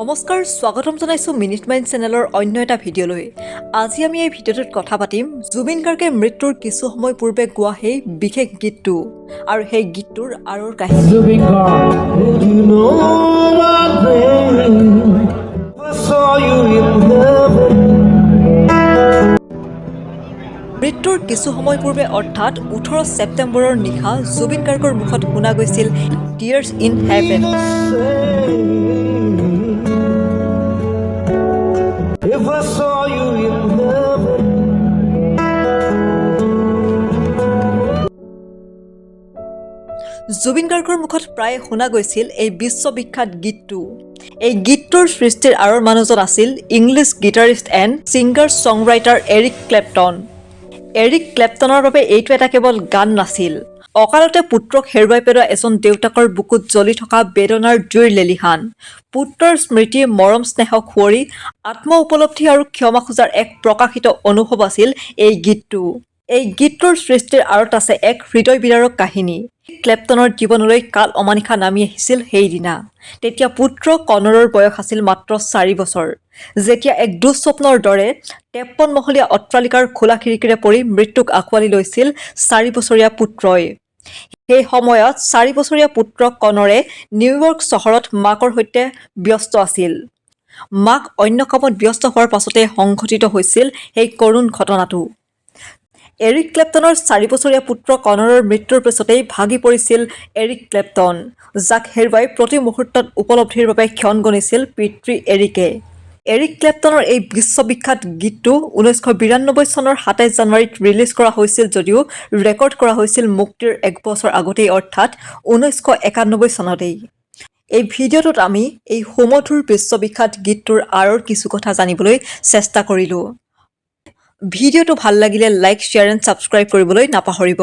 নমস্কাৰ, স্বাগতম জনাইছোঁ মিনিট মাইণ্ড চেনেলৰ অন্য এটা ভিডিঅ'লৈ। আজি আমি এই ভিডিঅ'টোত কথা পাতিম জুবিন গাৰ্গে মৃত্যুৰ কিছু সময় পূৰ্বে গোৱা সেই বিশেষ গীতটো আৰু সেই গীতটোৰ আঁৰৰ কাহিনী। Zubeen Garg. Would you know my name? If I saw you in heaven. মৃত্যুৰ কিছু সময় পূৰ্বে, অৰ্থাৎ 18 ছেপ্টেম্বৰৰ নিশা জুবিন গাৰ্গৰ মুখত শুনা গৈছিল tears in heaven. Say, if I saw you in heaven. Zubeen গাৰ্গৰ মুখত প্ৰায়ে শুনা গৈছিল এই বিশ্ববিখ্যাত গীতটো। এই গীতটোৰ সৃষ্টিৰ আঁৰৰ মানুহজন আছিল English guitarist and singer songwriter Eric Clapton. Eric ক্লেপ্টনৰ বাবে এইটো এটা কেৱল গান নাছিল, অকালতে পুত্ৰক হেৰুৱাই পেলোৱা এজন দেউতাকৰ বুকুত জ্বলি থকা বেদনাৰ জুইৰ লেলিহান। পুত্ৰৰ স্মৃতি, মৰম স্নেহক সুঁৱৰি আত্ম উপলব্ধি আৰু ক্ষমা খোজাৰ এক প্ৰকাশিত অনুভৱ আছিল এই গীতটো। এই গীতটোৰ সৃষ্টিৰ আঁৰত আছে এক হৃদয় বিদাৰক কাহিনী। ক্লেপ্টনৰ জীৱনলৈ কাল অমানিশা নামি আহিছিল সেইদিনা। তেতিয়া পুত্ৰ কনৰৰ বয়স আছিল মাত্ৰ 4 বছৰ, যেতিয়া এক দুঃস্বপ্নৰ দৰে 53 মহলীয়া অট্টালিকাৰ খোলা খিৰিকীৰে পৰি মৃত্যুক আঁকোৱালি লৈছিল 4 বছৰীয়া পুত্ৰই। সেই সময়ত 4 বছৰীয়া পুত্ৰ কনৰে নিউয়ৰ্ক চহৰত মাকৰ সৈতে ব্যস্ত আছিল। মাক অন্য কামত ব্যস্ত হোৱাৰ পাছতে সংঘটিত হৈছিল সেই কৰুণ ঘটনাটো। এৰিক ক্লেপ্টনৰ 4 বছৰীয়া পুত্ৰ কনৰৰ মৃত্যুৰ পিছতেই ভাগি পৰিছিল এৰিক ক্লেপ্টন, যাক হেৰুৱাই প্ৰতি মুহূৰ্তত উপলব্ধিৰ বাবে ক্ষণ গণিছিল পিতৃ এৰিকে। এৰিক ক্লেপ্টনৰ এই বিশ্ববিখ্যাত গীতটো 1992 চনৰ 27 জানুৱাৰীত ৰিলিজ কৰা হৈছিল যদিও ৰেকৰ্ড কৰা হৈছিল মুক্তিৰ এক বছৰ আগতেই, অৰ্থাৎ 1991 চনতেই। এই ভিডিঅ'টোত আমি এই সুমধুৰ বিশ্ববিখ্যাত গীতটোৰ আঁৰৰ কিছু কথা জানিবলৈ চেষ্টা কৰিলোঁ। ভিডিঅ'টো ভাল লাগিলে লাইক, শ্বেয়াৰ এণ্ড ছাবস্ক্ৰাইব কৰিবলৈ নাপাহৰিব।